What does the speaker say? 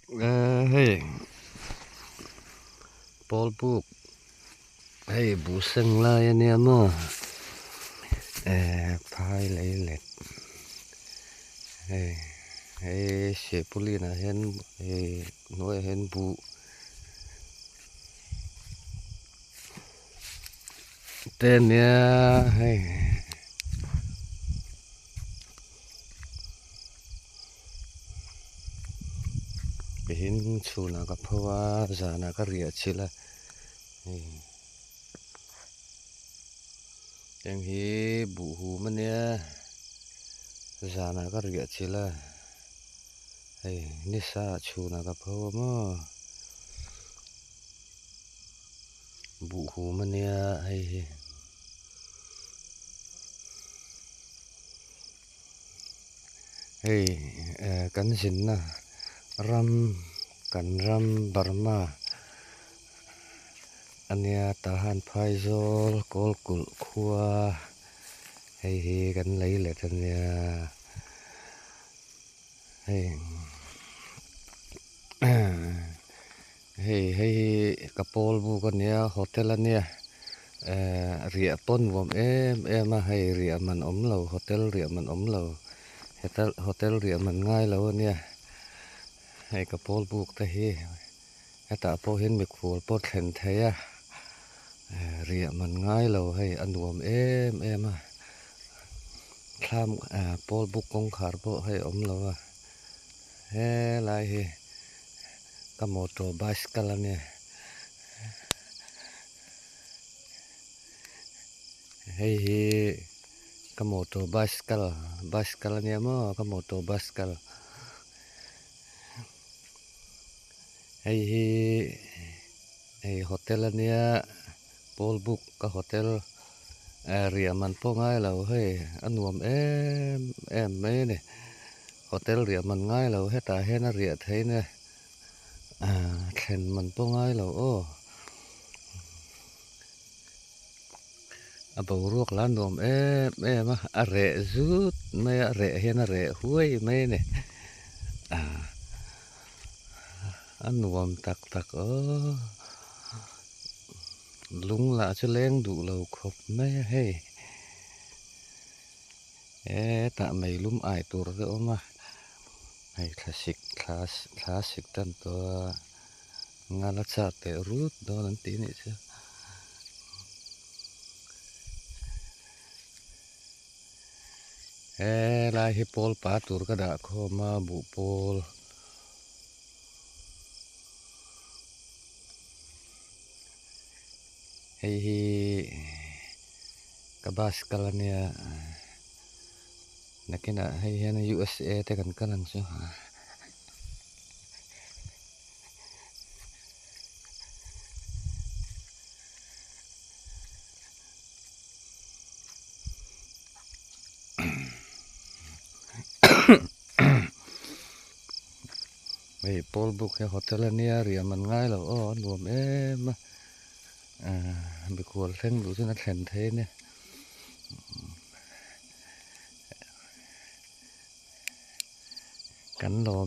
Hei pawl buk hei buh seng lai a nia maw phai lei let hei hei silpauline ah hian hei hnuaiah hian buh te a nia hei. Tihin chhunah ka pho a zanah ka riah chilh a hei heng hi buh hum a nia zanah ka riah chilh a hei nisa ah chhunah ka pho a maw buh hum a nia hei hi. Hei eh kan zinna ram kan ram Burma a nia Tahan Phaizawl Kawlkulh khua hei hi kan lei let a nia hei hei hei hi ka pawl buk a nia hotel a nia ehh riah pawh nuam em em a hei riah man awm lo hotel riah man awm lo hetel hotel riah man ngai lo a nia hei ka pawl buk te hi hetah pawh hian mikhual pawh thlen thei a ehh riah man ngai lo hei a nuam em em a thlam ehh pawl buk kawngkhar pawh hei a awm lo a. Helai hi ka motor bicycle a nia hei hi ka motor bicycle bicycle a nia maw ka motor bicycle hei hi hei hotel a nia pawl buk ka hotel riah man pawh ngai lo hei a nuam em em mai a ni. Hotel riah man ngai lo hetah hian a riah theih nia thlen man pawh ngai lo aw a boruak lah a nuam em em a a reh zut mai a a reh hian a reh huai mai a ni a nuam tak tak aw lung lah chu leng duh lo khawp mai a hei. Hetah meilum ai tur te awm a hei thlasik thla thla sik tan tawh a ngala chak teh rut dawn an tih anih chu. Helai hi pawl pa tur ka dah khawm a buh pawl. Hei hi ka bus kal a nia nakinah hei hian USA te kan kal ang chu. Hei pawl buk hi hotel a nia riam an ngai lo aw a nuam em a mikhual thleng duh chuan a thlen thei a nia kan lawm.